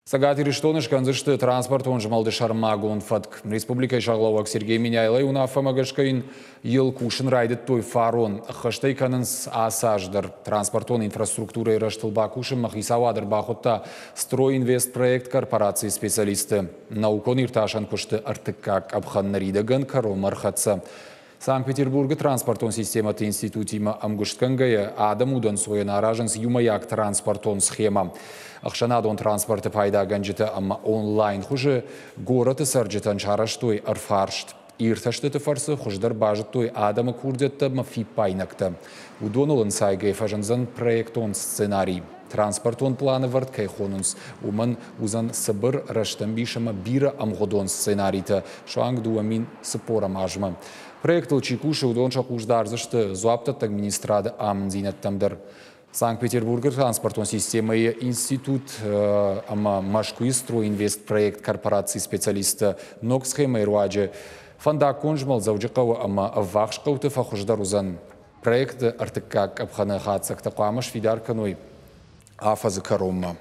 Цӕгат Ирыстоны скӕндзысты транспортон змӕлды сӕрмагонд фӕтк. Республикӕйы сӕргълӕууӕг Сергей Меняйлойы уынаффӕмӕ гӕсгӕ йын йыл кусын райдыдтой фарон. Ӕххӕстӕй кӕнынц ацы аз дӕр. Транспортон инфраструктурӕйы рӕзтыл бакусынмӕ хицауад ӕрбахуыдта Стройинвестпроект корпорацийы специалистты. Наукон-иртасӕн куысты ӕртыккаг къӕпхӕн ныридӕгӕн кӕронмӕ ӕрхӕццӕ. Санкт-Петербургы транспортон системӕты институтимӕ ӕмгуыстгӕнгӕйӕ адӕм удӕнцойӕн аразынц иумӕйаг транспортон схемӕ. Ӕхсӕнадон транспорты пайдагӕнджытӕ ӕмӕ онлайн хуызы горӕты цӕрджытӕн сарӕзтой ӕрфарст. Иртӕстыты фӕрцы хуыздӕр базыдтой адӕмы курдиӕттӕ ӕмӕ фиппаинӕгтӕ. Уыдоныл ӕнцайгӕ фӕзындзӕн проектон сценарий. Транспортон планӕвӕрд кӕй хонынц, уымӕн уыдзӕн цыбыр, рӕстӕмбис ӕмӕ бирӕ ӕмгъуыдон сценаритӕ суанг 2040 азмӕ. Проектыл чи кусы, уыдон сӕ хъус дардзысты дзуапдӕттӕг министрады амынддзинӕдтӕм дӕр. Санкт-Петербургы транспортон системӕйы институт ӕмӕ Мӕскуыйы стройинвестпроект корпорацийы специалисттӕ ног схемӕйы руаджы фӕндаггон змӕлд Дзӕуджыхъӕуы ӕмӕ ӕввахс хъӕуты фӕхуыздӕр уыдзӕн. Проекты ӕртыккаг къӕпхӕны хатдзӕгтӕ хъуамӕ сфидар кӕной афӕдзы кӕронмӕ.